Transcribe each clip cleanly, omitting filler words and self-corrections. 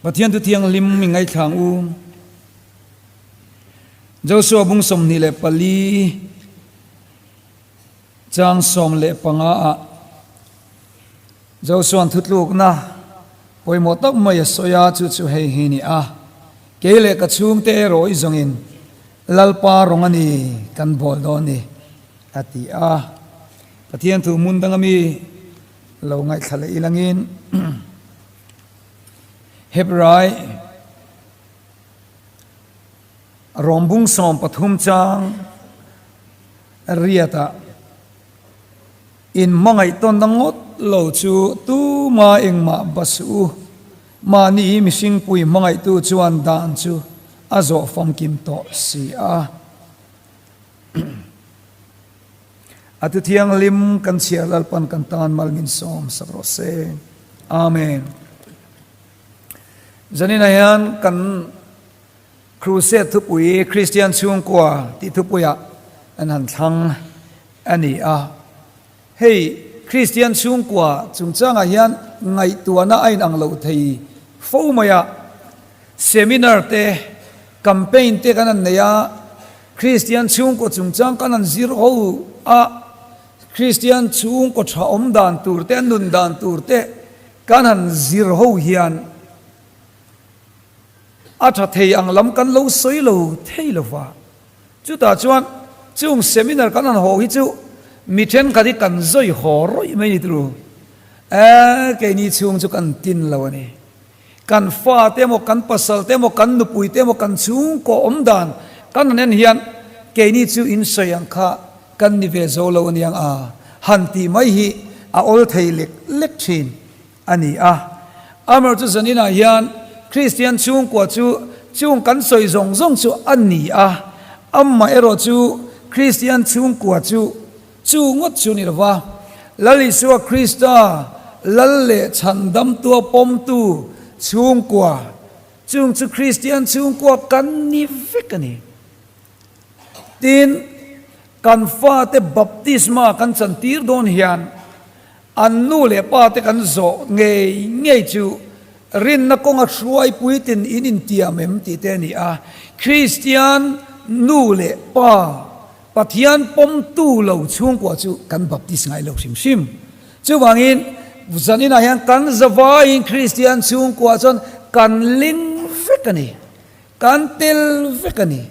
Pathian thu thianghlim i ngaithlang u. Joshua bung 24 chang 15 ah Joshua'n thutlukna pawimawh tak mai a sawi a, chu chu hei hi ni a, Kei leh ka chhungte erawh i zawngin Lalpa rawng a ni kan bawl dawn ni, a ti a. Pathian thu hmun danga mi lo ngaihthla leh ilangin Hebrai rawmbung 13 chang riatah In hmangaih tawnna ngawt lo chu tuma engmah ba suh u. Mahni mihringpui hmangaihtu chuan dan chu a zawh famkim tawh si a. A tu thianghlim kan chhiar Lalpan kan tan mal min sawm sak rawh se. Amen. Zaninah hian kan Crusade thupui Kristian chhungkua tih thupuiah an han thlang a ni a. Hei Kristian chhungkua chungchangah hian ngaihtuahna a inang lo thei fo mai a. Seminar te, campaign te kan han nei a, Kristian chhungkua chungchang kan han zir ho a, Kristian chhungkaw tha awm dan tur te, a nun dan tur te kan han zir ho hian, A tha thei ang lam kan lo sawi lo thei lo va. Chutah chuan chung seminar kan han haw hi chu mi thenkhat hi kan zawi haw rawih mai ni turu. Eeh keini chhung chu kan tin lo a ni. Kan fate emaw kan pasal te emaw kan nupui te emaw kan chhungkaw awm dan kan han en hian keini chu in sawi ang kha kan ni ve zo lo aniang a han tih mai hi a awl thei lek lek thin. A ni a. Amaherawhchu chu zaninah hian Kristian chhungkua chu chung kan sawi zawng zawng chu a ni a, amaherawh chu Kristian chhungkua chu chu ngawt chu ni lova, Lal Isua Krista Lal leh Chhandamtua pawmtu chhungkua chung chu Kristian chhungkua kan ni vek a ni. Tin, kan fate baptisma kan chantir dawn hian An nu leh pa te kan zawh ngei ngei chu rinna kawnga hruai puitin in intiam em tih te a ni a. Kristian nu leh pa Pathian pawmtu lo chhungkua chu kan baptis ngai lo hrim hrim. Chuvangin zaninah hian kan zavaiin Kristian chhungkua chuan kan ling vek a ni. Kan tel vek a ni.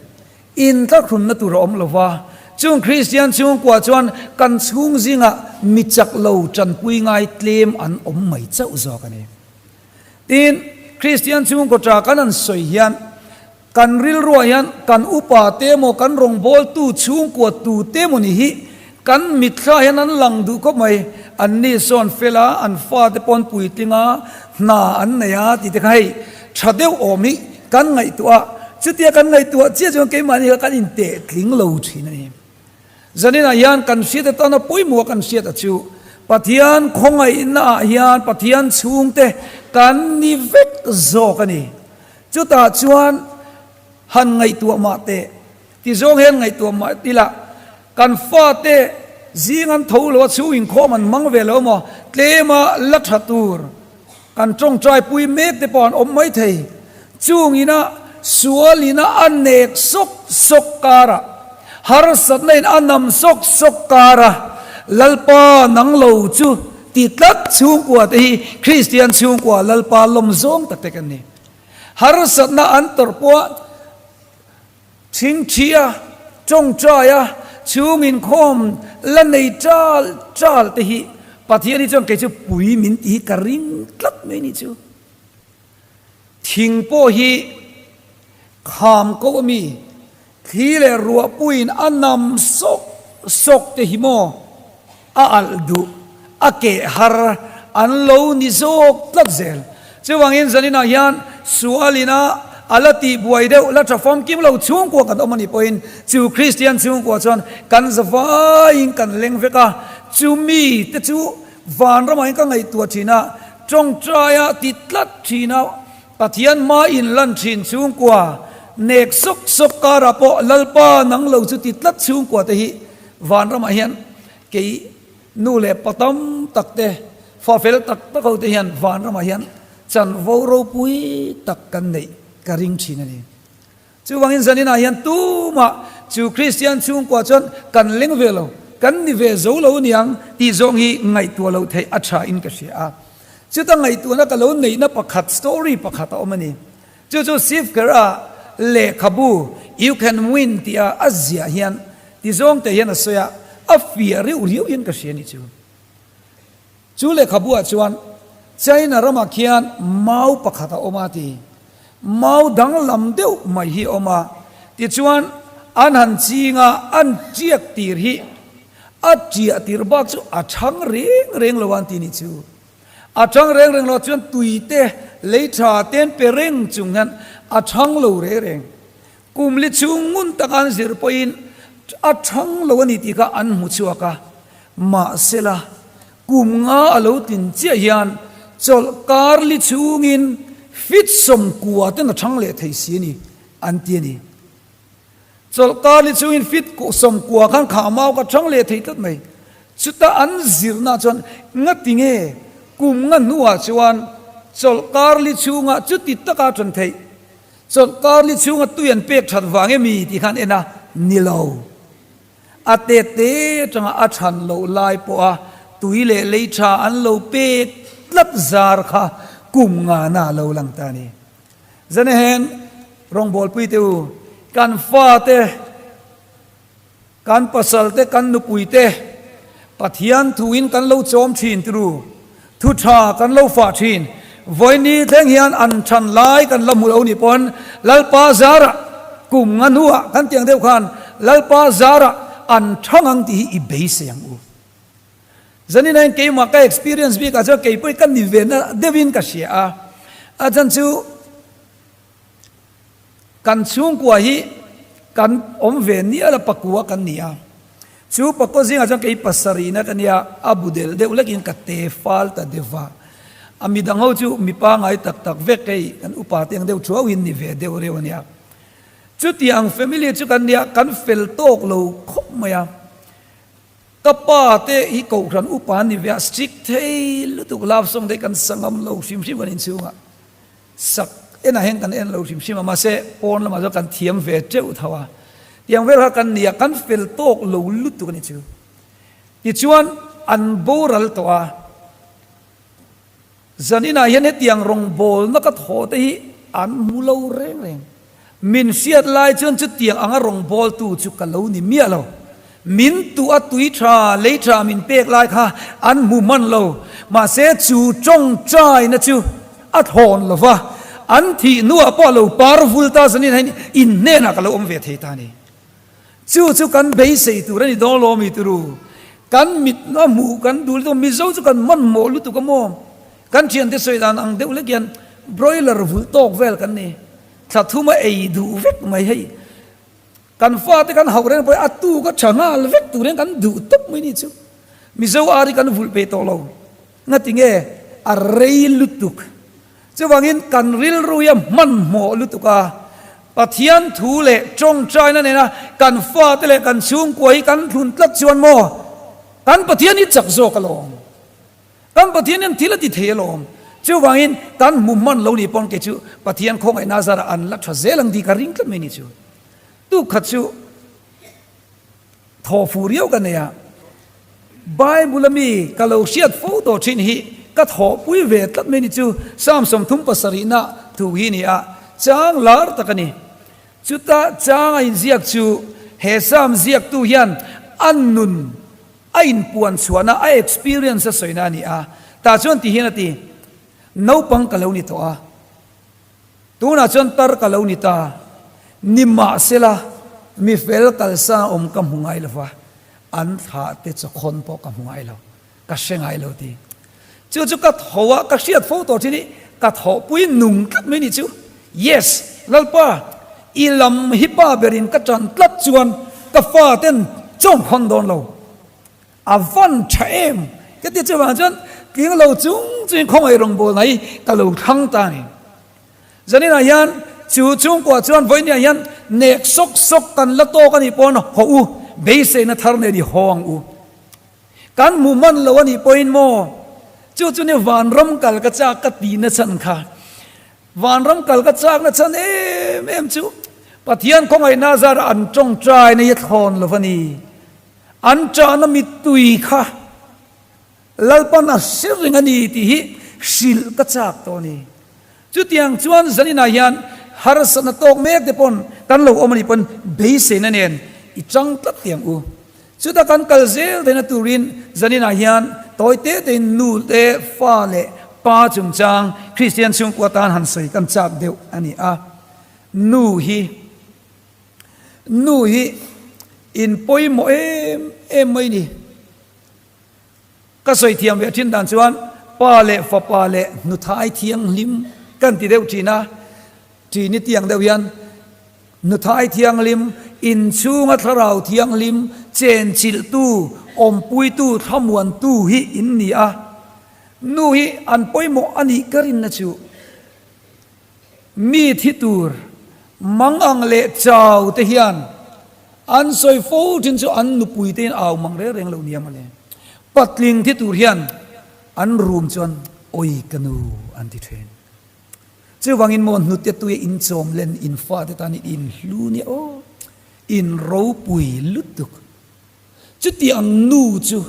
Inthlahrunna tur a awm lo va, chung Kristian chhungkua chuan kan chhung zingah mi chak lo tanpui ngai tlem an awm mai chauh zawk a ni. Tin, Kristian chhungkaw tha kan han sawi hian kan rilruah hian kan upa te emaw kan rawngbawltu chhungkua tu te emaw ni hi kan mitthla hian an lang duh khawp mai. Anni sawn fel a, an fate pawn puitlinga hna an nei a tih te kha hei tha deuh awm hi kan ngaihtuah a, chutia kan ngaihtuah chiah chuan keimahni kha kan inteh tling lo thin a ni. Zaninah hian kan hriat atana pawimawh kan hriat a chu Pathian khawngaihna ah hian Pathian chhungte kan ni vek zawk a ni. Chutah chuan han ngaihtuah mah teh ti zawng hian ngaihtuah mah ila kan fate zing an tho lo a chhung inkhawm an hmang ve lo maw tlema la tha tur Kan tawngtai pui mek te pawh an awm mai thei. Chung ina sual ina a nek sawk sawk kara, harsatna in a nam sawk sawk kara, Lalpa nang lo chu ti tlat chhungkua te hi Kristian chhungkua Lalpa lawm zawng tak te kan ni. Harsatna an tawrh pawh Thingthia, tawngtaia, chhung inkhawm la nei tal tal te hi Pathian hi chuan kei chu pui min ti hi ka ring tlat mai ni chu. Thing pawh hi kham ko a mi, thli leh ruah puiin a nam sawk sawk te hi maw a alh duh, a keh har an lo ni zawk tlat zel. Chuvangin zaninah hian sualina a la tih buai deuh, la tha famkim lo chhungkua kan awm a nih pawhin chu Kristian chhungkua chuan kan zavaiin kan leng vek a, chumi te chu vanramah hian ka ngaihtuah thin a, tawngtaia ti tlat thin a, Pathian hma inlan thin chhungkua nek sawk sawk karah pawh Lalpa nang lo chu ti tlat chhungkua te hi vanramah hian kei nu leh pa tam tak te, fa fel tak tak ho te hian vanramah hian. chanvo ropui tak kan neih ka ring thin a ni. Chuvangin zaninah hian tumah chu Kristian chhungkua chuan kan leng ve lo, kan ni ve zo lo niang tih zawng hi ngaihtuah loh theih a tha in ka hria a. Chuta ngaihtuahna ka lo neihna pakhat story pakhat a awm a ni. Chu chu Sifker-a lehkhabu You Can Win tih a a ziah hian ti zawng te hian a sawi a, a fiah reuh riau hian ka hria a ni chu. Chu lehkhabu-ah chuan China ramah khian mau pakhat a awm a ti. Mau danglam deuh mai hi a awm a, tichuan an han ching a, an tiak tir hi a tiah tir bak chu a chhang reng reng lo a an ti nih chu. A chhang reng reng lo chuan tui te, lei tha te an pe reng chung hian a chhang lo reng reng. Kum li chhung ngun taka an zir pawhin a chhang lo a ni tih kha an hmu chhuak a, mahsela kum nga a lo tlin chiah hian chawlh kar li chhungin fit 90 ten a chhang leh thei si a ni an ti a ni. Chawlh kar li chhungin fit 90 khan khah mau ka chhang leh thei tlat mai. Chuta an zirna chuan ngati nge kum nga hnuah chuan chawlh kar li chhunga chuti taka a ṭan theih? Chawlhkar li chhunga tui an pek that vang emi tih khan en a, ni lo. A tete atanga a than loh lai pawha tui leh lei tha an lo pek tlat zar kha kum ngana a lo lang ta a ni. Zanehen rawngbawlpui te u, kan fate, Kan pasal te, kan nupui te Pathian thuin kan lo chawm thin turu, thu tha kan lo fah thin. Vawiini thleng hian an than lai kan la hmu lo nih pawn Lalpa zarah kum nga hnuah kan tiang deuh khan Lalpa zarah an thang ang tih hi i beisei ang u. Zanin hian keimah ka experience bikah chuan keipawh hi ka ni ve na deuhin ka hria a, a chhan chu Kan chhungkua hi kan awm ve nial a pakua kan ni a, chu pakua zingah chuan kei pasarihna ka nia, a bu del deuh lekin ka te fal ta deuh va, a midang ho chu mi pangai tak tak vek hei kan upa te ang deuh thuauhin ni ve deuh reuh a nia. Chuti ang family chu kan nia, kan fel tawk lo khawp mai a, ka pa te hi kohhran upa an ni ve a, strict thei lutuk love song te hi kan sa ngam lo hrim hrim kan inchhungah. Sak enah hian kan en lo hrim hrim a, mahse pawn lamah chuan kan thiam ve teuh tho a. Tiang vel kha kan ni a, kan fel tawk lo lutuk a ni chu. Tichuan an boral tawh a, zaninah hian hetiang rawngbawlna ka thawh te hi an hmu lo reng reng. Min hriat lai chuan chutiang anga rawngbawltu chu ka lo ni miah lo. Min tuh a tui tha, lei tha min pek lai kha an hmu hman lo. Mahse chu tawngtaina chu a thawn lo va, an thih hnuah pawh a lo par vul ta zanin hian in hnenah ka lo awm ve thei ta a ni. Chu chu kan beisei tur a ni dawn lo mi turu. Kan mit a hmuh kan duh lutuk a, Mizo chu kan hmanhmawh lutuk a maw? Kan thiante sawi dan ang deuh lek hian broiler vulh tawk vel kan ni. Thla thum a ei duh vek mai hei. Kan fate kan hauh reng pawh a tuk a tha nghal vek tur hian kan duh tawp mai ni chu. Mizo ar hi kan vulh pe tawh lo. Ngati nge a rei lutuk. Chuvangin kan rilru hi a hmanhmawh lutuk a. Pathian thu leh tawngtaina nena kan fate leh kan chhungkua hi kan thlun tlat chuan maw kan Pathian hi chak zawk alawm. Kan Pathian hian thil a ti thei alawm. Chuvangin kan hmu hman lo nih pawn kei chu Pathian khawngaihna zarah an la tha zel ang tih ka ring tlat mai ni chu. Tuk khat chu thaw fu riau ka nei a, Bible a mi ka lo hriat fo tawh thin hi ka thawhpui ve tlat mai ni chu. Psalm 37 na thu hi ni a, chang lar tak a ni. Chuta chang a inziak chu he Psalm ziaktu hian a nun A inpuan chhuahna, a experience a sawina a ni a, tah chuan ti hian a ti, Naupang ka lo ni tawh a, tunah chuan tar ka lo ni ta, nimahsela mi fel kalsa awm ka hmu ngai lo va, an thlah te chawkhawn pawh ka hmu ngai lo, ka hre ngai lo ti. Chu chu ka tho a, ka hriat fo tawh thin i, ka thawhpui nung tlat mai ni chu. Yes, Lalpa, i lam hi pa berin ka tan tlat chuan ka fa ten chawm khawn dawn lo. A van tha em! Ka ti chuvang chuan tling lo chung chungin khawngaih rawngbawlna hi ka lo thlang ta a ni. Zaninah hian chu chhungkua chuan vawinia hian nek sawk sawk kan la tawk a nih pawn haw u, beiseina thar nen i haw ang u. Kan hmu hman lo a nih pawhin maw? Chu chu ni vanram kal ka chak ka tihna chhan kha. Vanram kal ka chakna chhan em em chu Pathian khawngaihna zarah an tawngtaina hi a thlawn lo va ni. An ṭahna mittui kha Lalpan a hre reng a ni tih hi hrilh ka chak tawh a ni. Chutiang chuan zaninah hian harsatna tawk mek te pawn kan lo awm a nih pawn beiseina nen i chang tlat teh ang u. Chuta kan kal zel theihna turin zaninah hian tawi te tein nu te, fa leh pa chungchang Kristian chhungkua tan han sawi kan chak deuh a ni a. Nu hi nu hi in pawimawh em em mai ni. Ka sawi thiam ve thin dan chuan pa leh fapa leh hnuthai thianghlim kan ti deuh thin a, thin i tiang deuh hian hnuthai thianghlim, inchhunga thlarau thianghlim, chenchilhtu, awmpuitu, thlamuantu hi in ni a, nu hi an pawimawh a nih ka rinna chu. Mi thi tur, mangang leh chau te hian an sawi fo thin chu an nupui te in au mang reng reng lo nia mawle. Patling thi tur hian an rum chuan awi ka nu an ti thin. Chuvangin maw hnute tuia in chawm len in fate tan in in hlu nia aw, in ropui lutuk. Chuti ang nu chu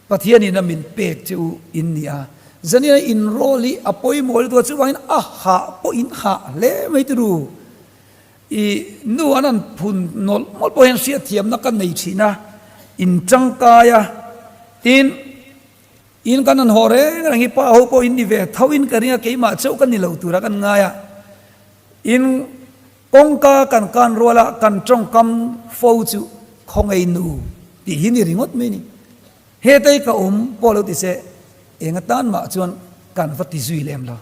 Pathianin a min pek che u in ni a, zanina in rawl hi a pawimawh lutuk a, chuvangin a hah pawh in hah hle mai turu. I nu an han phun nawlh mawlh pawh hian hriatthiamna ka nei thin a, in tangkai a, tin in kan han haw reng reng hi pa ho pawh in ni ve tho in ka ring a, keimah chauh ka ni lo tura kan ngai a, in kawngka kan kan ruala kan tawngkam fo chu khawngaih nu tih hi ni ringawt mai ni. Hetei ka awm pawh lo ti se eng atan mah chuan kan va ti zui lem lo.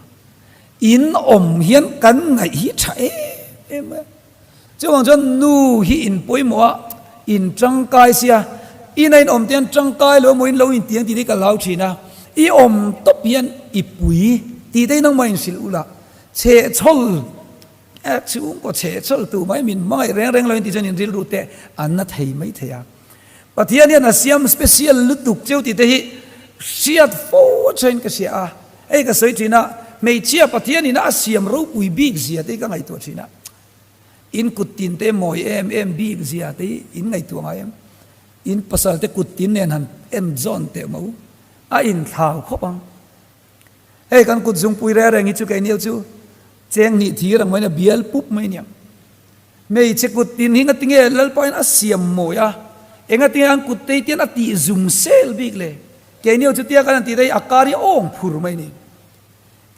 In awm hian kan ngaih hi tha em em mai a. Chuvang chuan nu hi in pawimawh a, in tangkai sia, ina in awm te hian tangkai lo emaw in lo intiang tih te hi ka hlau thin a, i awm tawp hian i pui tih te hi nangmah inhrilh ulh a, chhehchhawl E chhungkaw chhe chawlh tu mai min hmangaih reng reng lo in ti chuan in rilru te an na thei mai thei a. Pathian hian a siam special lutuk cheu tih te hi hriat fo thain ka hria a. Hei ka sawi thin a, hmeichhia Pathian in a siam ropui bik zia te hi ka ngaihtuah thin a. In kut tin te mawi em em bik zia te hi in ngaihtuah ngai em? In pasal te kut tin nen han en zawn teh maw? A inthlau khawp ang. Hei kan kut zungpui reng reng hi chu keini chu cheng hnih thir ang maiin a bial pup mai aniang. Hmeichhe kut tin hi ngatinge Lalpain a siam mawi a, engatinge an kut te hi tian a tih zum sel bik le? Keini chu tia kan han tih te hi a kar hi a awng phur mai ni.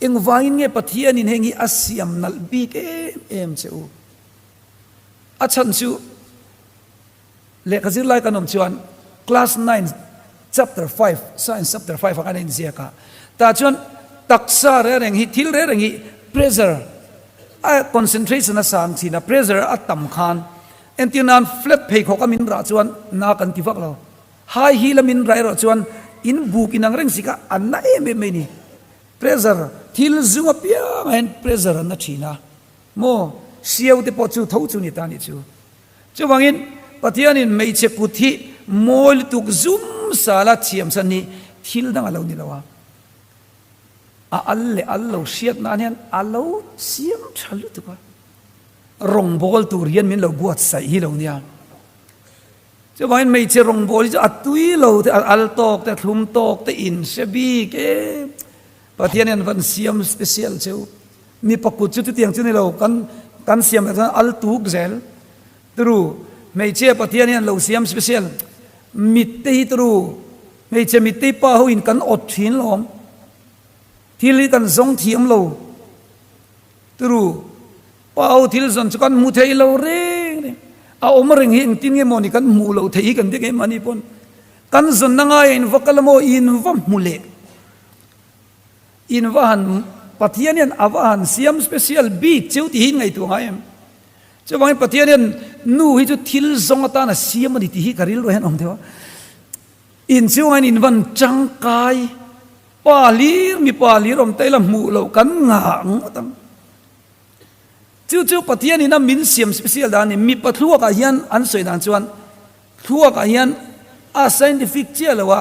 Engvangin nge Pathianin heng hi a siam nalh bik em em che u? A chhan chu. Lehkha zirlai kan awm chuan class nine chapter five science chapter five ah khan a inziak a, tah chuan taksa reng reng hi thil reng reng hi pressure a concentration a sang thin a, pressure a tam khan entir nan flat pheikhawk a min rah chuan na kan ti vak lo, high heel a min rah erawh chuan in buk inang reng si kha a na em em mai a ni, pressure thil zung apiangah hian pressure a na thin a maw, siau te pawh chu tho chu ni ta nih chu. Chuvangin, Pathianin hmeichhe kut hi mawi lutuk zum sala thiam chhan hi thil dang a lo ni lo a, a al leh al lo hriat nan hian a lo siam tha lutuk a, rawngbâwl tur hian min lo buatsaih hi lo nia. Chuvangin hmeichhe rawngbâwl hi chu a tui lo te, a al tawk te, a thlum tawk te inhre bik em. Pathian hian van siam special cheu. Mipa kut chu chutiang chu ni lo, kan kan siam leh chuan al tuk zel. Turu, hmeichhia Pathian hian lo siam special. Mit te hi turu, hmeichhe mit te hi pa ho in kan awt thin lawm. Thil hi kan zawng thiam lo. Turu, pa ho thil zawn chu kan hmu thei lo reng reng. A awm reng hi engtin nge mawni kan hmuh loh theih hi kan ti keimahni pawn. Kan zawnna ngaia in va kal amaw in va hmu leh. In va han Pathian hian a va han siam special bik cheu tih hi in ngaihtuah ngai em? Chuvangin Pathian hian nu hi chu thil zawng atan a siam a ni tih hi ka rilru hian awm deuh a. In chungah hian in van tangkai pa hlir mipa hlir awm ta ila hmuh loh kan ngah ngawt ang. Chu chu Pathian in a min siam special dan a ni. Mipa thluakah hian an sawi dan chuan thluakah hian a scientific chiah lo a.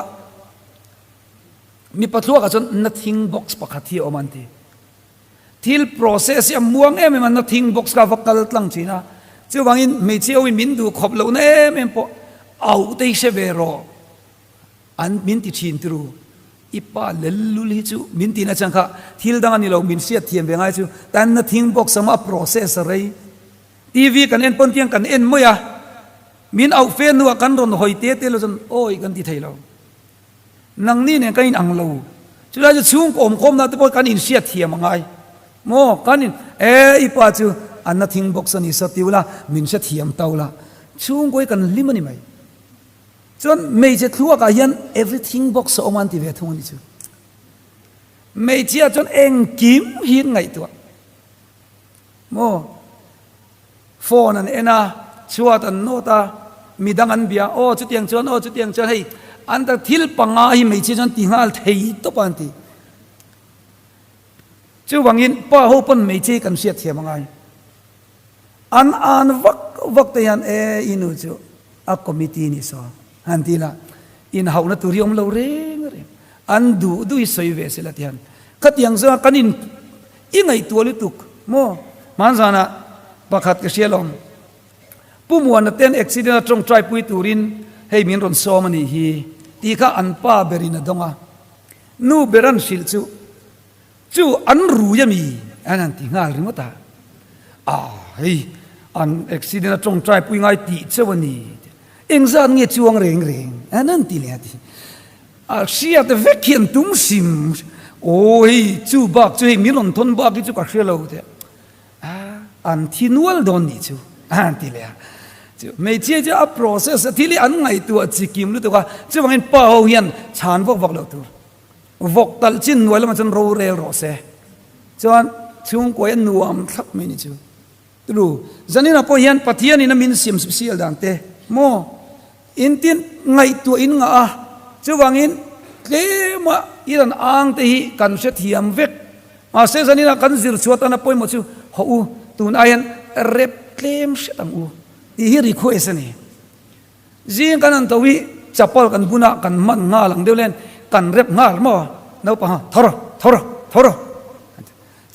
Mipa thluakah chuan na thing box pakhat hi a awm an ti. Thil process hi a muang em em a, nothing box kha a va kal tlang thin a. Chuvangin hmeichhia hoin min duh khawp lohna em em pawh auh te hi hre ve rawh an min ti thin turu. I pa lellul hi chu min tihna chang kha thil dang a ni lo, min hriat thiam ve ngai chu tan nothing box anga a process a rei. TV kan en pawn tiang kan en mai a, min auh fe hnuah kan rawn hawi te te lo chuan awi kan ti thei lo. Nangni nen kan inang lo. Chulai chu chhungkaw awmkhawmna te pawh kan inhriat thiam a ngai. Maw kan in e i pa chu a na thing bawk saw ni saw ti ula min hre thiam ta ula. Chhungkaw hi kan hlim a ni mai. Chuan hmeichhe thluakah hian everything box a awm a an ti ve thung a ni chu. Hmeichhia chuan engkim hi an ngaihtuah. Maw? Phone an en a, chhuat an nawt a, midang an bia, aw chutiang chuan, aw chutiang chuan hei an ta thil panga hi hmeichhia chuan ti nghal thei tawp a an ti. Chuvangin pa ho pawn hmeichhia hi kan hriat thiam a ngai. An an vak vak te hian e i nu chu a committee ni saw han ti la, inhauhna tur hi awm lo reng reng, an duh duh hi sawi ve se la ti hian khatiang zawnga kan in I ngaihtuah lutuk maw? Hmanzanah pakhat ka hria lawm. Pu Muana ten accident a tawngtai pui turin hei min rawn sawm a nih hi tih kha an pa berin a dawng a. Nu ber an hrilh chu, Chu an rui a mi? an han ti nghal ringawt a. Ah hei an accident a tawngtai pui ngai tih chauh a ni. Engzat nge chuang reng reng? an han ti leh a ti. A hriat vek hi an tum hrim aw hei chu bak chu hei min rawn thawn bak hi chu ka hre lo teh a an thi nual dawn nih chu a han ti leh a chu hmeichhia chu a process a thil hi an ngaihtuah chi kim lutuk a chuvangin pa ho hian chhan vak vak loh tur vawk talh chin hnuai lamah chuan rorel rawh se chuan chhungkuai a nuam thlap mai ni chu. Tulu, Zaninah pawh hian Pathianin a min siam sial dan te maw intin ngaihtuah in ngah a, chuvangin tlema i rawn ang te hi kan hrethiam vek. Mahse zaninah kan zir chhuah tana pawimawh chu hawh u, tun ai hian rep tlem hret ang u tih hi request a ni. Zing kan han tho hi chapal kan buna kan hman nghal ang deuh len kan rep nghal maw naupang ha tho rawh tho rawh tho rawh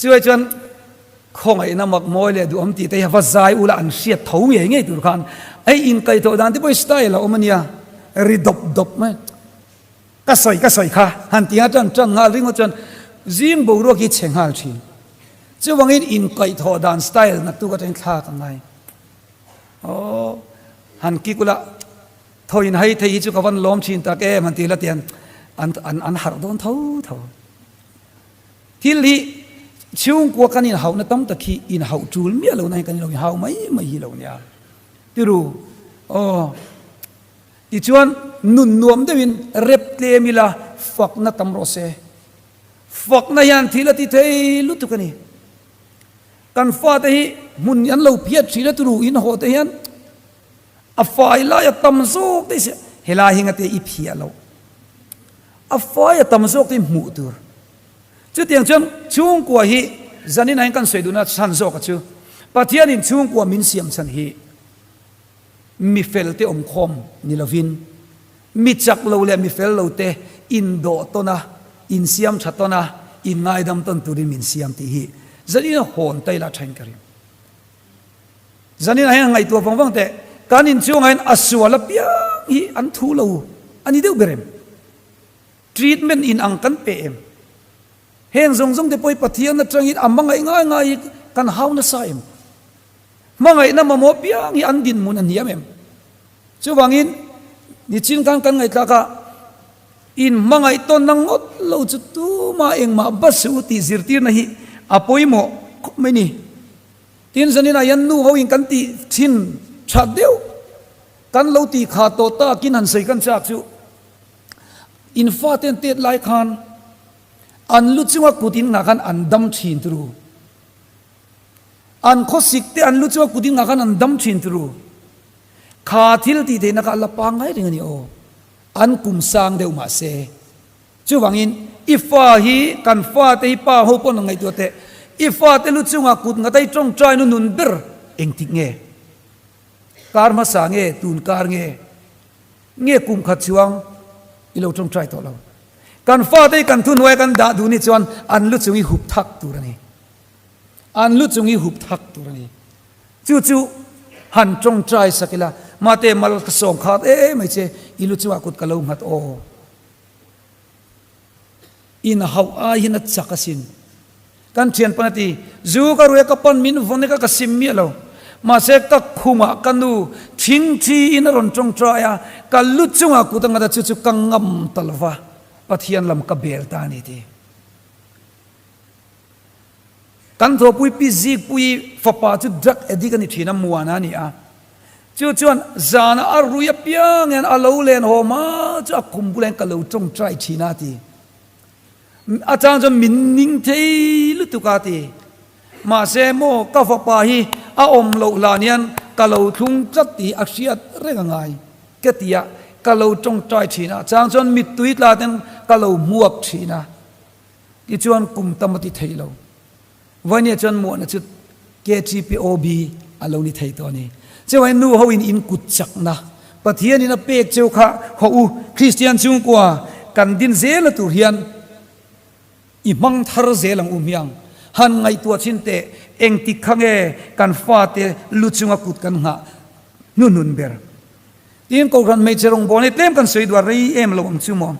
Chuai chuan khawngaihna mak mawi leh duhawm tih te hi a va zai ula an hriat tho ngei ngei tur khan hei inkaihthawh dan te pawh hi style a awm a nia, ri dawp dawp mai. Ka sawi ka sawi kha han ti a tan tan nghal ringawt chuan zing boruak hi chhe nghal thin. Chuvangin inkaihthawh dan style naktuk atangin thlak a ngai. Aw han kik ula thaw in hai thei hi chu ka van lawm thin tak em han ti la tian an an an harh dawn tho tho. Thil hi chhungkua kan inhauhna tam tak hi inhauh tul miah lohna hi kan lo inhau mai mai hi lo nia. Tiru, aw, tichuan nun nuam deuhin rep tlem ila fakna tam rawh se. Fakna hian thil a ti thei lutuk a ni. Kan fate hi hmun an lo phiat thin a turu inhawh te hian a fai lai a tam zawk te hi helai hi ngate i phiah loh. A fai a tam zawk te hi hmuh tur. Chutiang chuan chhungkua hi zanin ah hian kan sawi duhna chhan zawk a chu Pathianin chhungkua min siam chhan hi mi fel te awmkhawm ni lovin mi chak lo leh mi fel lo te indawh tawn a, insiam tha tawn a, inngaidam tawn turin min siam tih hi zanin a hawn ta ila thain ka ring. Zanin ah hian ngaihtuah vang vang teh kan inchhungah hian a sual apiang hi an thu lo a ni deuh ber em? Treatment in ang kan pe em? Heng zawng zawng te pawh hi Pathian atangin a hmangaih ngai ngai hi kan hau nasa em? Hmangaihna mamawh piang hi an dinhmun a hniam em? Chuvangin nichin khan kan ngaihthlak a, in hmangaih tawnna ngawt lo chu tumah engmah ba suh u tih zirtirna hi a pawimawh khawp mai ni. Tin zaninah hian nu ho in kan tih thin tha deuh kan lo tih kha tawh takin han sawi kan chak chu. In fate an tet lai khan an lu chunga kut in ngah khan an dam thin turu. An khawsik te an lu chunga kut in ngah khan an dam thin turu. Kha thil tih theihna kha a la pangngai reng a ni aw. An kum sang deuh mah se. Chuvangin i fa hi kan fate hi pa ho pawn an ngaihtuah teh. I fate lu chunga kut ngata i tawngtai nu nun ber engtik nge? Kar hmasa nge tun kar nge? Nge kum khat chuang i lo tawngtai tawh lo. Kan fate hi kan thuhnuaia kan dah duh ni chuan an lu chung i hup thak tur a ni. An lu chung hi hup thak tur a ni. Chu chu han tawngtai sak ila, Mate mal ka sawm khat e mai che, i lu chungah kut ka lo nghat aw. In hauh ai hian a chak asin. Kan thian pan a ti, Zu ka rui a ka pan min vawn e ka ka sim miah lo. Mahse ka khumah ka nu thingthi in a rawn tawngtai a, ka lu chungah kut a nghat a, chu chu ka ngam ta lova, Pathian lam ka bel ta a ni ti. Kan thawhpui Pi Zikpuii fapa chu drug addict a ni thin a, Muana a ni a. Chu chuan zana a rui apiang hian a lo len haw hma chu a khum bulah hian ka lo tawngtai thin a ti. A chang chuan min ning thei lutuk a ti. Mahse maw ka fapa hi a awm loh hlan hian ka lo thlung tlat tih a hriat reng a ngai ka ti a, ka lo tawngtai thin a. A chang chuan mittui tla ten ka lo hmuak thin a. Tichuan kum tam a ti thei lo. Vainia chuan muahna chu KTPOB a lo ni thei tawh a ni. Chuvangin nu ho in in kut chakna Pathian in a pek cheu kha haw u, Kristian chhungkua kan din zel a tur hian i hmang thar zel ang u hmiang. Han ngaihtuah chin teh engtik kha nge kan fate lu chunga kut kan nghah hnuhnun ber. Tin Kohhran hmeichhe rawngbawlna hi tlem kan sawi duah rei em lo ang chu maw.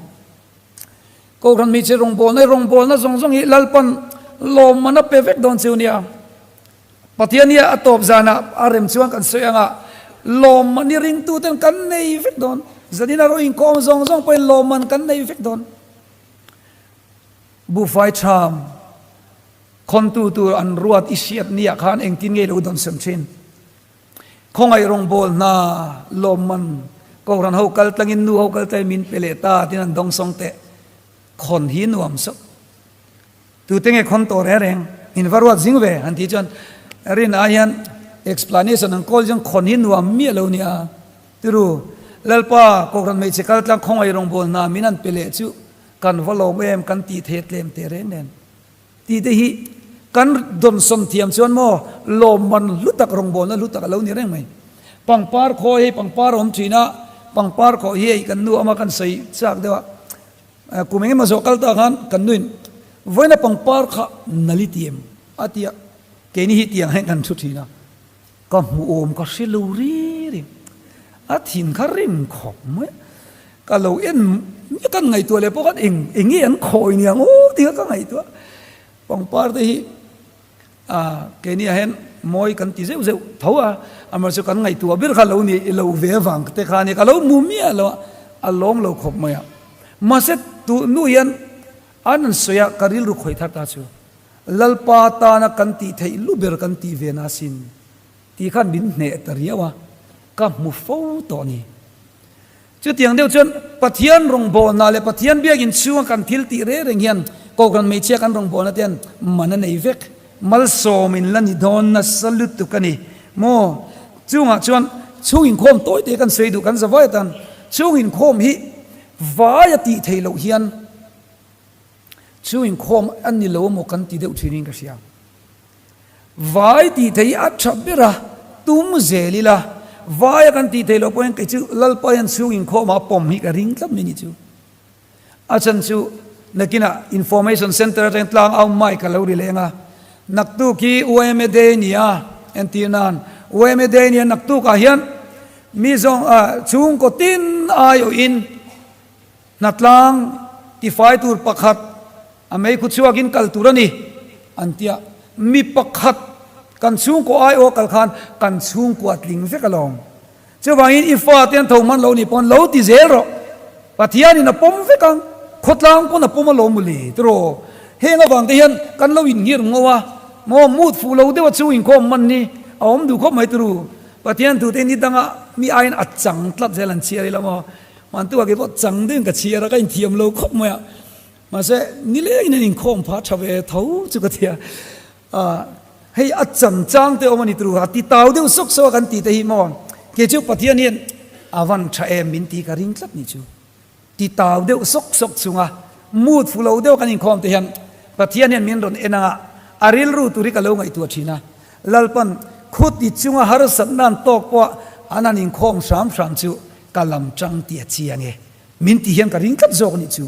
Kohhran hmeichhe rawngbawlna hi rawngbawlna zawng zawng hi Lalpan lawmman a pe vek dawn chu nia. Pathian hi a tawp zanah a rem chuan kan sawi anga lawmman hi ringtuten kan nei vek dawn. Zanin a rawng inkhawm zawng zawng pawhin lawmman kan nei vek dawn. Buhfai ṭham khawntu tur an ruat i hriat niah khan engtin nge lo dawnsawn ṭhin? Khawngaih rawngbâwl hna lawmman Kohhran ho kal tlangin nu ho kal tlangin min pe leh ta tiin an dawngsawng teh. Khawn hi nuam sawk. Tute nge khawn tawh reng reng in va ruat zing ve han tih chuan rin ai hian explanation an kawl chuan khawn hi nuam miah lo nia. Tiru Lalpa Kohhran hmeichhe kal tlang khawngaih rawngbâwl hna min han pe leh chu kan va lawm em kan tih theih tlem teh reng nen. Tih te hi kan dawnsawn thiam chuan maw lawmman hlu tak rawngbawlna hlu tak a lo ni reng mai. Pangpar khawi hei pangpar a awm thin a, pangpar khawh hi hei kan nu ama kan sawi chak deuh a, kum eng emaw zawh kal ta khan kan nuin vawiina pangpar kha nali ti em a ti a, keini hi tiang hian kan thu thin a. Ka hmu awm ka hre lo ri ri. A thin kha rim khawp mai. Ka lo en kan ngaihtuah leh pawh khan eng eng nge an khawi niang aw tih kha ka ngaihtuah. Pangpar te hi ah keini ah hian mawi kan ti zeuh zeuh tho a, amaherawhchu kan ngaihtuah ber kha lo ni lo ve avang te kha ania ka lo hmu miah lo a, a lawm lo khawp mai a. Mahse tu nu hian an an sawi a ka rilru khawih thar ta chu. Lalpa tana kan tih theih lu ber kan tih ve na sin tih khan min hneh ta riau a, ka hmu fo tawh a ni. Chutiang deuh chuan Pathian rawngbawlna leh Pathian biakinn chhunga kan thil tih reng reng hian Kohhran hmeichhia kan rawngbawlna te hian man a nei vek. Malsawm in la ni dawn nasa lutuk a ni maw? Chungah chuan chhung inkhawm tawi te kan sawi duh kan zavai atan chhung inkhawm hi vai a tih theih loh hian Chu inkhawm a ni lo maw kan ti deuh thinin ka hria. Vai tih theih hi a tha ber a, tum zel ila, vai a kan tih theih loh pawhin kei chu Lalpa hian chhung inkhawmah a pawm hi ka ring tlat mai ni chu. A chhan chu nakinah Information Centre atangin tlang au mic a lo ri leng a, naktuk hi yma Day a ni a, entir nan yma Day a ni a, naktukah hian mi zawng chhungkaw tin aiawhin Hnatlang tifai tur pakhat a meikhu chhuakin kal tur a ni, an ti a. Mi pakhat kan chhungkaw aiawh kal khan kan chhungkua tling vek alawm. Chuvangin i fate an tho hman lo nih pawn lo ti zel rawh. Pathianin a pawm vek ang, khawtlang pawn a pawm alawm mawle tiraw. Heng avang te hian kan lo inngir ngo a, maw mut fuh lo deuh a chhung inkhawm hman hi a awm duh khawp mai tiraw. Pathian tute ni danga mi aiin a chang tlat zel an chhiar ila maw. Hmantu ah kei pawh chang deuhin ka chhiar a, ka inthiam lo khawp mai a. Mahse, nilengin an inkhawm phah tha ve tho chu ka ti a. Ah, hei a chan chang te awm a ni turu, a ti tau deuh sawk sawk a kan tih te hi maw? Kei chu Pathian hian a van tha em min ti ka ring tlat ni chu. Ti tau deuh sawk sawk chunga mood fu lo deuh kan inkhawm te hian Pathian hian min rawn en anga a rilru tur hi ka lo ngaihtuah thin a. Lalpan khuti chunga harsatna an tawk pawh an han inkhawm hram hram chu Ka lam tang tih a chiang e. Min tih hian ka ring tlat zawk a nih chu.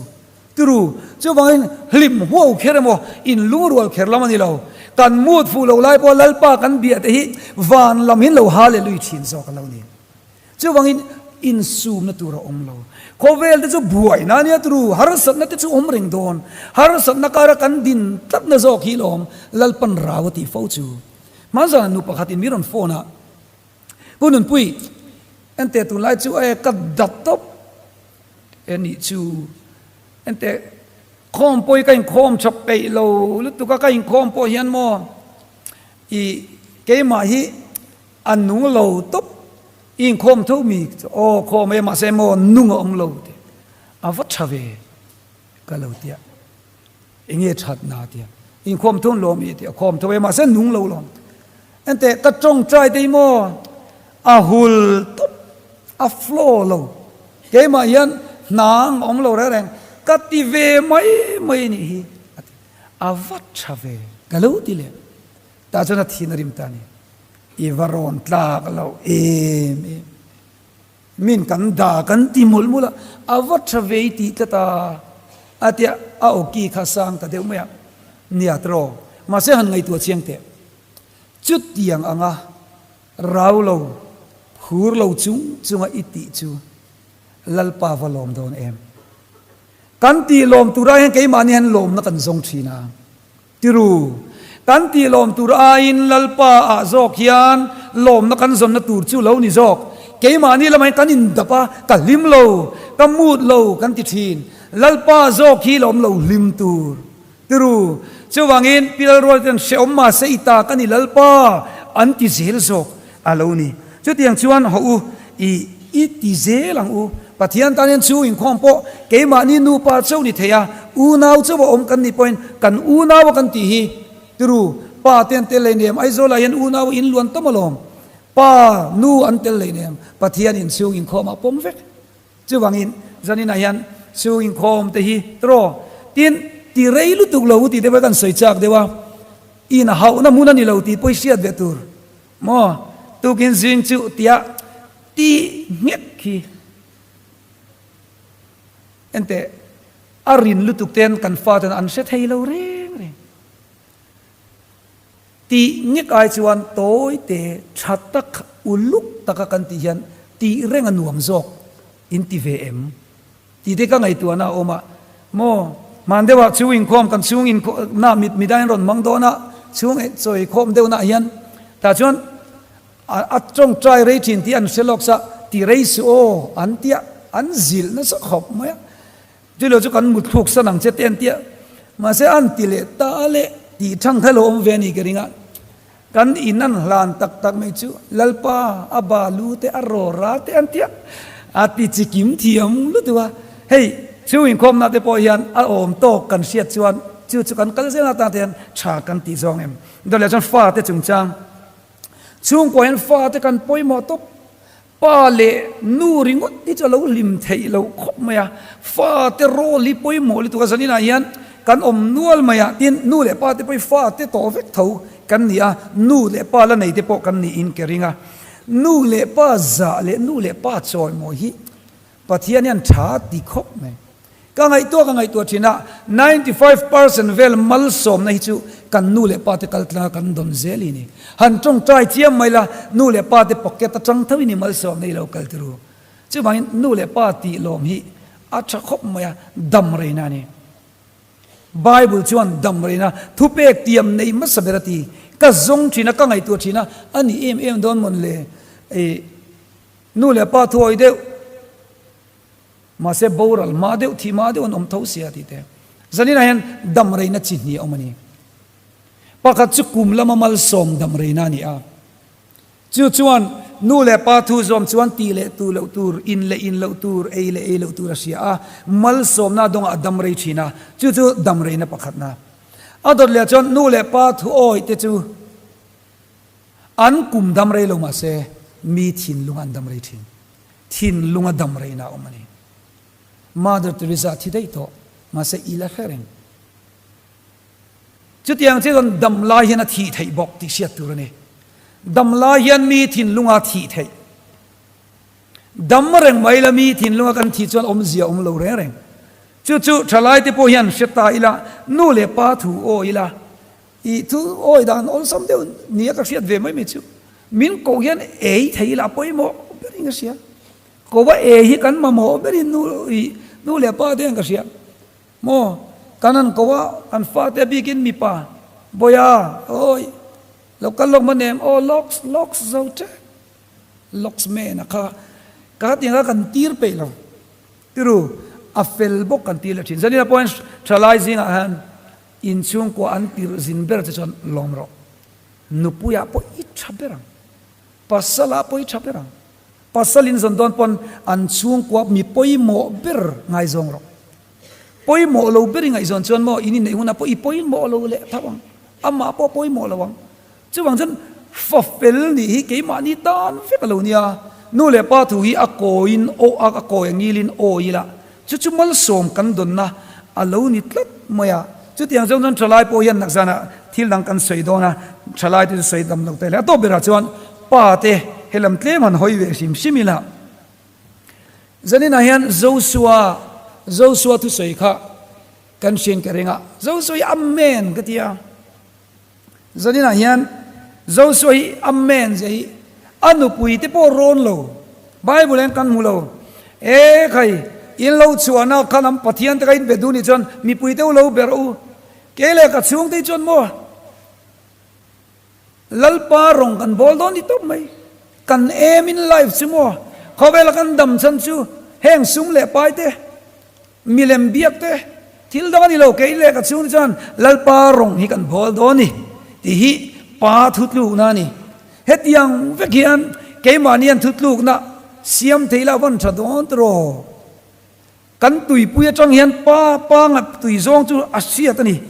Turu, chuvangin hlim huau kher emaw, in lungrual kher lam a ni lo. Kan mut fuh lo lai pawha Lalpa kan bia te hi van lam hin lo Hallelui thin zawk a lo ni. Chuvangin insumna tur a awm lo. Khawvel te chu buaina a nia turu, harsatna te chu awm reng dawn. Harsatna kara kan din tlatna zawk hi lawm Lalpan rau a tih fo chu. Hmanzana nu pakhatin min rawn phone a, Pu Nunpui, enteh tunlai chu e ka dat tawp e nih chu. Enteh khawm pawh hi ka inkhawm tha peih lo lutuk a, ka inkhawm pawh hian maw i keimah hi a nung lo tawp, i inkhawm tho mi chu aw khawm e mahse maw nung a awm lo tih a va tha ve ka lo tia. Enge that na tia inkhawm thun lawm i tia khawm tho e mahse nung lo lawm. Enteh ka tawngtai te hi maw a hul tawp a flow lo keimah hian hna ang awm lo reng reng ka ti ve mai mai anih hi a ti a va tha ve ka lo ti leh tah chuan a thin a rim ta a ni i va rawn tlak lo em em. Min kan da kan ti mawlh mawlh a, a va tha ve i tih tlat a, a tia a awki kha sang ta deuh mai a, nia tiraw, mahse han ngaihtuah chiang teh. Chutiang anga rau lo, phur lo chung chunga i tih chu Lalpa va lawm dawn em? Kan tih lawm turah hian keimahni hian lawmna kan zawng thin a. Tiru, kan tih lawm tur aiin Lalpa ah zawk hian lawmna kan zawnna tur chu lo ni zawk. Keimahni lamah hian kan indap a, ka hlim lo, ka mut lo kan ti thin. Lalpa zawk hi lawm lo hlim tur. Tiru, chuvangin Pi Lalruala ten hrehawm mahse i ta ka ni Lalpa an ti zel zawk a lo ni. Chutiang chuan hawh u, i i ti zel ang u. Pathian tan hian chu inkhawm pawh keimahni nupa chauh ni thei a, unau chauh a awm kan nih pawhin kan unau a kan tih hi tiru, pa te an tel lei nem, Aizawlah hian unau a inluan tam alawm, pa, nu an tel lei nem, Pathian inchhung inkhawmah pawm vek. Chuvangin zaninah hian chhung inkhawm te hi tiraw, tin ti rei lutuk lo u tih te pawh kan sawi chak deuh a, inhauhna hmun a ni lo tih pawh hi hriat ve tur. Maw tukin zing chu tia ti nghek khi enteh a rin lutuk ten kan fa ten an hre thei lo reng reng. Tih nghek ai chuan tawi te tha tak uluk taka kan tih hian tih reng a nuam zawk in ti ve em? Tih te ka ngaihtuahna a awm a, maw hman deuhah chu inkhawm kan chhung inkhawmna mit midang in rawn hmang dawn a, chhung chawi khawm deuhna ah hian tah chuan a tawngtai rei thin tih an hre lawk sa, ti rei suh aw an tia, an zilh nasa khawp mai a, chuilo chu kan mutthluk san ang che te an tia, mahse an ti leh ta leh tih thang kha lo awm ve a ni ka ring a. Kan in an hlan tak tak mai chu Lalpa a balu te a rawra te an tia a ti chi kim thiam lutuk a. Hei chu inkhawmna te pawh hian a awm tawk kan hriat chuan chu chu kan kal zel atan te hian tha kan tih zawng em. Dawleh chuan fate chungchang chhungkua hian fate kan pawimawh tawp. Pa leh nu ringawt hi chu a lo hlim theih loh khawp mai a, fate role hi pawimawh lutuk a, zaninah hian kan awm nual mai a, tin nu leh pa te pawh hi fate tawh vek tho kan ni a, nu leh pa la nei te pawh kan niin ka ring a, nu leh pa zah leh nu leh pa chawimawi hi Pathian hian tha ti khawp mai. Ka ngaihtuah ka ngaihtuah thin a, 95 percent vel malsawmna hi chu kan nu leh pa te kal tlanga kan dawn zel hi ni. Han tawngtai chiam mai la, nu leh pa te pocket atang tho in i malsawmna hi lo kal turu. Chuvangin nu leh pa tih lawm hi a tha khawp mai a, dam reina a ni. Bible chuan dam reina thupek tiam nei hmasa ber a ti. Ka zawng thin a, ka ngaihtuah thin a, a ni em em dawn mawn le? Nu leh pa thuawi deuh. Mahse boral hma deuh, thih hma deuh an awm tho sia tih te. Zaninah hian dam reina chi hnih a awm a ni. Pakhat chu kum lama malsawm dam reina a ni a. Chu chuan nu leh pa thu zawm chuan tih leh tuh loh tur, in leh in loh tur, ei leh ei loh tur a hria a, malsawmna dawngah a dam rei thin a. Chu chu dam reina pakhatna. A dawt leh chuan nu leh pa thu awih te chu an kum dam rei lo mahse mi thinlung an dam rei thin. Thinlung a dam reina a awm a ni. Mother Teresa thi daih tawh, mahse i la hre reng. Chutiang chiah chuan dam lai hian a thih theih bawk tih hriat tur a ni. Dam lai hian mi thinlunga thih theih. Dam reng mai la mi thinlunga kan thih chuan awmzia awm lo reng reng. Chu chu thalaite pawh hian hre ta ila, nu leh pa thu aw ila, i thu awi dan awlsam deuh nia ka hriat ve mai mai chu. Min koh hian ei thei ila a pawimawh berin ka hria. Ko a ei hi kan mamawh berin nu i nu leh pa te hian ka hria. Maw kan han ko a, kan fate bikin mipa, Bawiha, awi, lo kal lawk man em? Aw lawks, lawks zo tep. Lawks man a kha ka tiang kha kan tir peih lo. Tiru, a fel bawk kan ti leh thin. Zanina pawhin thalai zingah hian inchhungkua an tirh zin ber che chuan lawm rawh. Nupuiah pawh i tha ber ang. Pasalah pawh i tha ber ang. Pasal in zawn dawn pawn an chhungkua mi pawimawh ber ngaizawng rawh. Pawimawh lo ber i ngaihzawn chuan maw in inneih hunah pawh i pawimawh lo leh tho ang. Amah pawh pawimawh lo ang. Chuvang chuan fa fel nih hi keimahni tan vek a lo nia. Nu leh pa thu hi a kawiin aw a, a kawi a ngilin aw ila chu chu malsawm kan dawnna a lo ni tlat mai a. Chutiang zawng chuan thalai pawh hian nakzanah thil dang kan sawi dawn a, thalai te chu sawi dam lo ta hle. A tawp berah chuan pa te helam tlem han hawi ve hrim hrim ila. Zaninah hian Joshua, Joshua thusawi kha kan hrian ka ring a, Joshua hi Amen ka ti a. Zaninah hian Joshua hi Amen zia hi a nupui te pawh rawn lo, Bible hian kan hmu lo. E khai, in lo chhuahna kha lam Pathian te kha in be duh nih chuan mipui te u lo ber u. Kei leh ka chhungte hi chuan maw Lalpa rawng kan bawl dawn ni tawp mai. Kan aim in life chu maw khawvela kan dam chhan chu heng sum leh pai te, Milem biak te thil dang a ni lo, kei leh ka chhung te chuan Lalpa rawng hi kan bawl dawn ni tih hi Pa thutlukna a ni. Hetiang vek hian keimahni an thutlukna siam thei la van tha dawn tiraw? Kan tuipui atang hian Pa Pa ngat tui zawng chu a hriat a ni.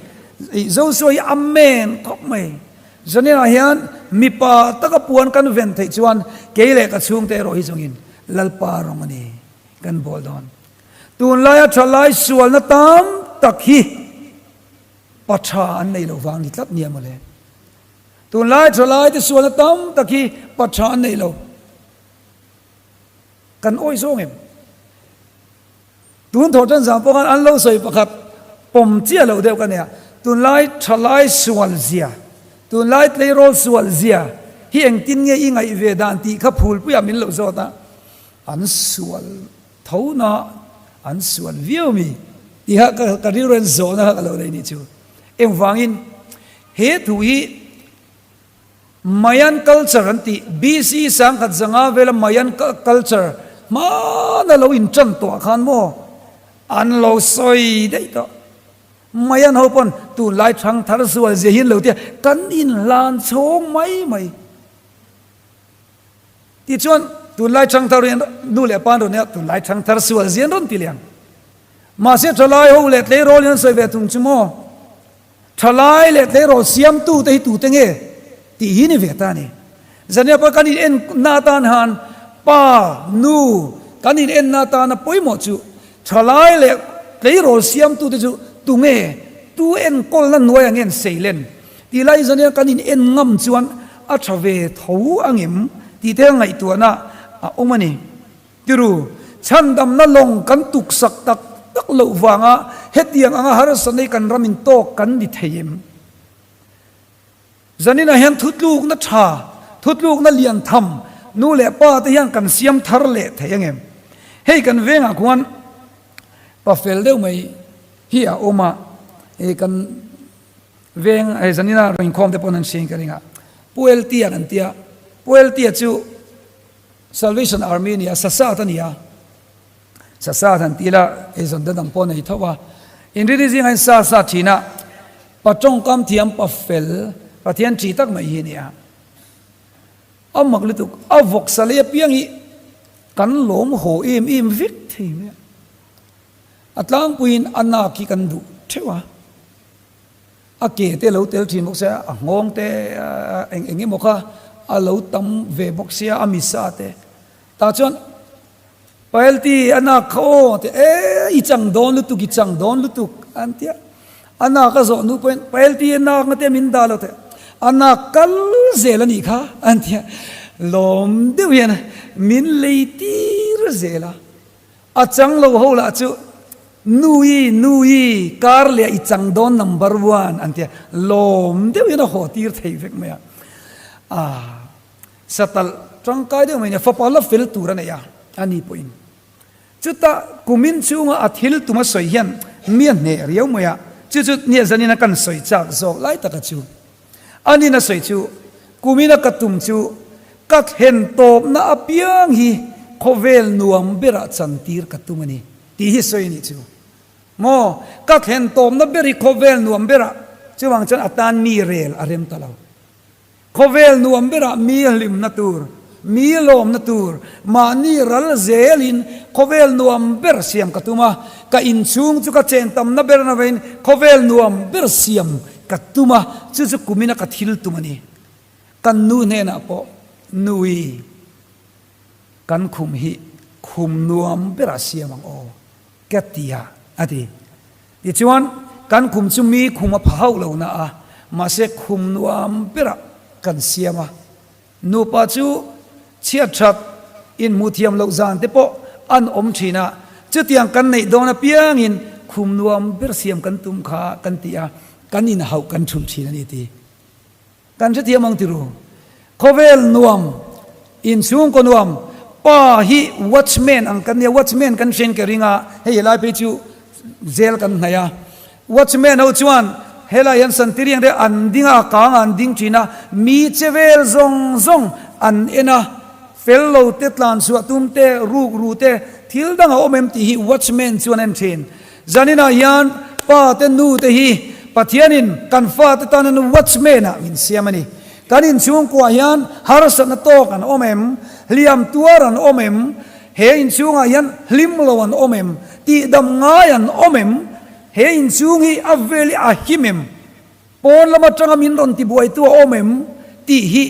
Joshua hi Amen khawp mai. Zaninah hian mipa taka puan kan ven theih chuan kei leh ka chhungte erawh hi zawngin Lalpa rawng a ni kan bawl dawn. Tunlaia thalai sualna tam tak hi pa tha an nei lo vang ni tlat nia mawle. Tunlai thalaite sualna tam tak hi pa tha an nei lo. Kan awi zawng em? Tun thawh tan zang pawh khan an lo sawi pakhat pawm chiah loh deuh ka nia. Tunlai thalai sual zia, tunlai tleirawl sual zia hi engtin nge i ngaih ve dan tih kha phulpuiah min lo zawt a. An sual Tho na an sual viau mi tih kha ka rilru hian zawhna kha ka lo nei nih chu. Engvangin he thu hi Mayan culture an tih BC 1500 vela Mayan culture hmana lo intan tawh ah khan maw an lo sawi daih tawh. Mayan ho pawn tunlai thangthar sual zia hi an lo tia kan inhlan chhawng mai mai. Tichuan, tunlai thangthar hi nu leh pa an rawn nia, tunlai thangthar sual zia an rawn ti lian. Mahse, thalai ho leh tleirawl in an sawi ve thung chu maw? Thalai leh tleirawl siamtu te hi tute nge tih hi ni ve ta a ni. Zania pawh kan in enna atan han pa, nu kan in enna atana pawimawh chu thalai leh tleirawl siamtu te chu tunge, tu enkawlna hnuaiah nge an seilen? Tih lai zan hian kan in en ngam chuan a tha ve tho angem tih te ngaihtuahna a awm a ni. Tiru, chhandamna lawng kan tuksak tak tak loh vanga hetiang anga harsatna hi kan ram in tawk kan ni thei em? Zaninah hian thutlukna tha, thutlukna lian tham nu leh pa te hian kan siam thar leh thei angem? Hei kan vengah khuan pa fel deuh mai hi a awm a, hei kan Veng hei zanina rawn inkhawm te pawn an hriain ka ring a, Pu Eltia kan tia, Pu Eltia chu Salvation Army a ni a, Sasat a ni a, Sasat han ti ila hei zawn dang pawh a nei tho a, Inrini zingah hian sa sa thin a, pa tawngkam thiam pa fel Pathian thi tak mai hi a ni a, a mak lutuk, a vawksa lei apiang hi kan lawm haw em em vek thei mai a, a tlangpuiin a nak hi kan duh theuh a. A ke te lo tel thin bawk sia, a nghawng te eng eng emaw kha a lo tam ve bawk sia, a misa te. Tah chuan Paelti a nak kha aw te e i chang dawn lutuk i chang dawn lutuk an tia. A nak a zawh hnu pawhin Paelti a nak na te min dah lo te a nak kal zel a nih kha an tia. Lawm deuh hian min lei tir zel a. A chang lo ho lah chu. Nui, nui, kar leh i chang dawn number one an tia, lawm deuhin a haw tir thei vek mai a. Ah, satalh tangkai deuh mai nia, fapa la fel tur a nei a, a ni pawhin. Chutah kumin chhunga a thil tum a sawi hian mi a hneh riau mai a, chu chu nia zanin a kan sawi chak zawk lai taka chu. Anin a sawi chu, Kumina ka tum chu ka thlen tawpna apiang hi khawvel nuam berah chantir ka tum a ni, tih hi sawi a nih chu. Maw, ka thlen tawpna ber hi khawvel nuam berah, chuvang chuan a tan mi rel a rem ta lo. Khawvel nuam berah mi hlimna tur, mi lawmna tur, mahni ral zelin khawvel nuam ber siam ka tum a, ka inchhung chu ka chen tamna ber navin khawvel nuam ber siam ka tum a, chu chu kumina ka thil tum a ni. Kan nu hnenah pawh, Nui, kan khum hi khum nuam berah siam ang aw, ka ti a, a ti. Tichuan, kan khum chu mi khum a pha hauh lo na a, mahse khum nuam berah kan siam a. Nupa chu chhiat that inhmuh thiam loh zan te pawh an awm thin a, chutiang kan neih dawn apiangin khum nuam ber siam kan tum kha kan ti a, kan inhauh kan thulh thin a ni ti. Kan hrethiam ang tiru. Khawvel nuam, inchhungkaw nuam, pa hi watchman ang kan nia, watchman kan hriain ka ring a, hei helai phei chu jail kan hnaih a, watchman ho chuan helai hian santiriang te an ding a, a kang ah an ding thin a, mi che vel zawng zawng an en a, fel lo te tlan chhuah tum te, ruk ru te, thil dang a awm em tih hi watchman chuan a en thin. Zaninah hian pa te nu te hi Pathianin kan fate tan an watchman ah min siam a ni. Kan inchhungkuah hian harsatna tawk an awm em? Hliam tuar an awm em? He inchhungah hian hlim lo an awm em? Tihdam ngai an awm em? He inchhung hi a vel hi a him em? Pawn lam atanga min rawn tibuaitu a awm em? Tih hi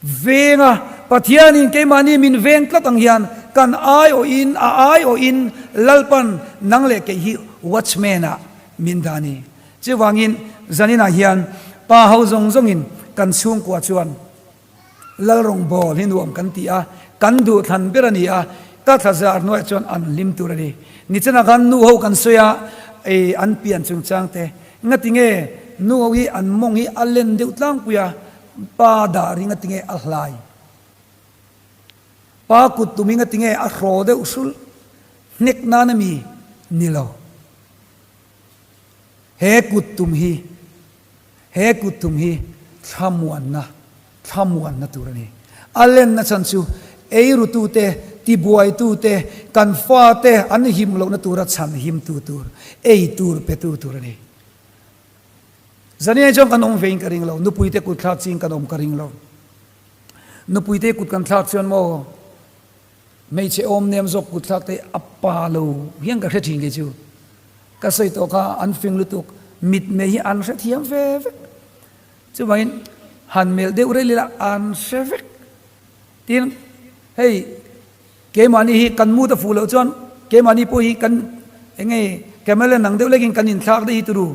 Veng a, Pathianin keimahni min veng tlat ang hian kan aiawhin, a aiawhin Lalpan nang leh kei hi watchman ah min dah a ni. Chuvangin zaninah hian pa ho zawng zawngin kan chhungkua chuan Lal rawngbâwl hi nuam kan ti a, kan duhthlan ber a ni a, ka thla zar hnuaiah chuan an hlim tur a ni. Nichinah khan nu ho kan sawi a, ei an pian chungchang te, ngati nge nu ho hi an mawng hi a len deuh tlangpui a, Pa dah ring a tinge a hlai. Pa kut tum ing a tinge a hraw deuh hrulh. Hnek nan a mi ni lo. He kut tum hi, he kut tum hi thlamuanna, thlamuanna tur a ni. A lenna chhan chu eirutute, tibuaitute, kan fate an him lohna tura chhan himtu tur, ei tur petu tur a ni. Zaniai chuan kan awm vein ka ring lo, nupuite kut thlak chiin kan awm ka ring lo. Nupuite kut kan thlak chuan maw hmeichhe awm nem zawk kut thlak te a pa lo hian ka hre thin kei chu. Ka sawi tawh kha an fing lutuk, mitmei hi an hrethiam ve vek. Chuvangin han melh deuh rel ila an hre vek. Tin, hei Keimahni hi kan mut a fuh loh chuan keimahni pawh hi kan eng nge chameleon ang deuh lekin kan inthlak daih hi turu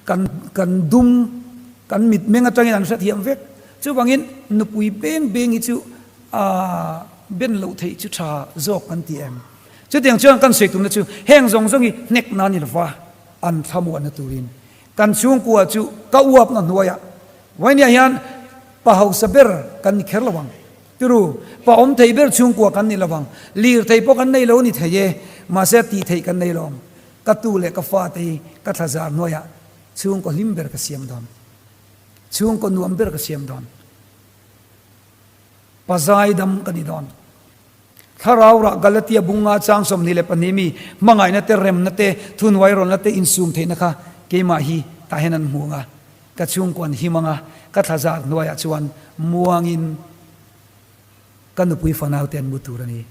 kan kan dum kan mitmeng atangin an hrethiam vek. Chuvangin nupui beng beng hi chu aah ben loh theih chu tha zawk kan ti em. Chutiang chuan kan sawi tumna chu heng zawng zawng hi hnek na ni lova an thlamuahna turin kan chhungkua chu ka uapna hnuaiah Vainia hian pa hausa ber kan ni kher lo ang. Turu, pa awm thei ber chhungkua kan ni lovang. Lirthei pawh kan nei lo ni thei e, mahse a tih theih kan nei lo ang. Ka tu leh ka fate hi ka thla zar hnuaiah chhungkaw hlim ber ka siam dawn. Chhungkaw nuam ber ka siam dawn. Pa zaidam ka ni dawn. Thlarau rah Galatia bunga chang 22 mi hmangaihna te, remna te, thuhnuairawlna te insum theihna kha keimah hi tah hian an hmu ang a. Ka chhungkuan him anga ka thla zar hnuaiah chuan muangin ka nupui fanaute an mu tur a ni.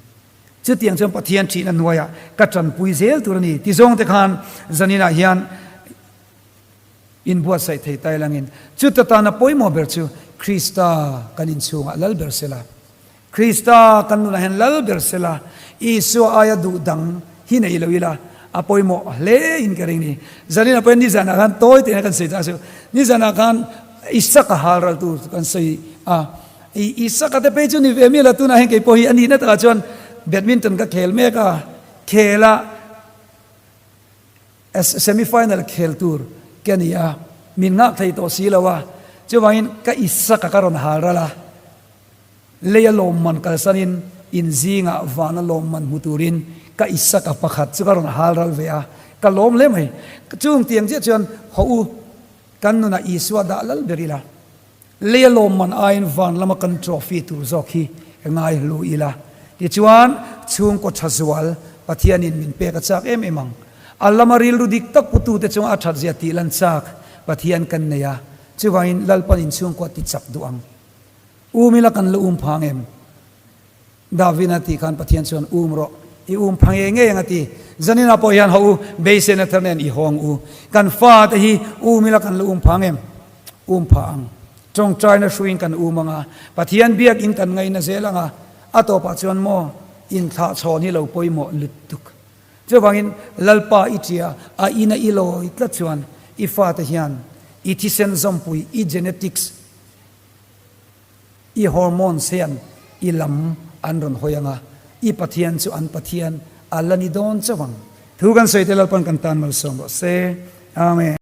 Chutiang chuan Pathian thihna hnuaiah ka tanpui zel tur a ni ti zawngte khan zaninah hian inbuatsaih thei ta ilangin chuta tana pawimawh ber chu Krista kan inchhungah lal ber sela. Krista kan nunah hian lal ber sela, Isua aia duh dang hi nei lo ila, a pawimawh hle in ka ring ni. Zaninah pawhin nizanah khan tawi tein kan sawi ta a chu. Nizanah khan Isaka hal ral tur kan sawi a. I Isaka te phei chu ni ve mial a, tunah hian keipawh hi a nihna takah chuan badminton ka khel mek a, khel a. Semi final khel tur ka ni a, min nghak thei tawh si lo a, chuvangin ka Isaka ka rawn hal ral a, leia lawmman kalsanin in zingah vana lawmman hmu turin ka Isaka pakhat chu ka rawn hal ral ve a, ka lawm hle mai. Chung tiang chiah chuan haw u, kan nunah Isua dah lal ber ila. Leia lawmman aiin van lama kan trophy tur zawk hi ngai hlu ila. Tichuan, chhungkaw tha zual Pathianin min pek a chak em em ang. A lama rilru dik tak putute chunga a that zia tih lan chak Pathian kan nei a, chuvangin Lalpan inchhungkua ti chak duh ang. Um ila kan la um phang em? Davina tih khan Pathian chuan um rawh, i um pha ngei ngei ang a ti. Zaninah pawh hian haw u, beiseina thar nen i hawng u. Kan fate hi um ila kan la um pha ngem? Um pha ang. Tawngtaina hruiin kan um ang a, Pathian biakin kan ngaihna zel ang a, a tawpah chuan maw inthlah chhawn hi lo pawimawh lutuk. Chuvangin Lalpa i tia a ina i lawi tlat chuan i fate hian i thisen zawmpui, i genetics, I hormones hian i lam an rawn hawi ang a, i Pathian chu an Pathian a la ni dawn chauh ang. Thu kan sawi te Lalpan kan tan malsawm rawh se. Amen.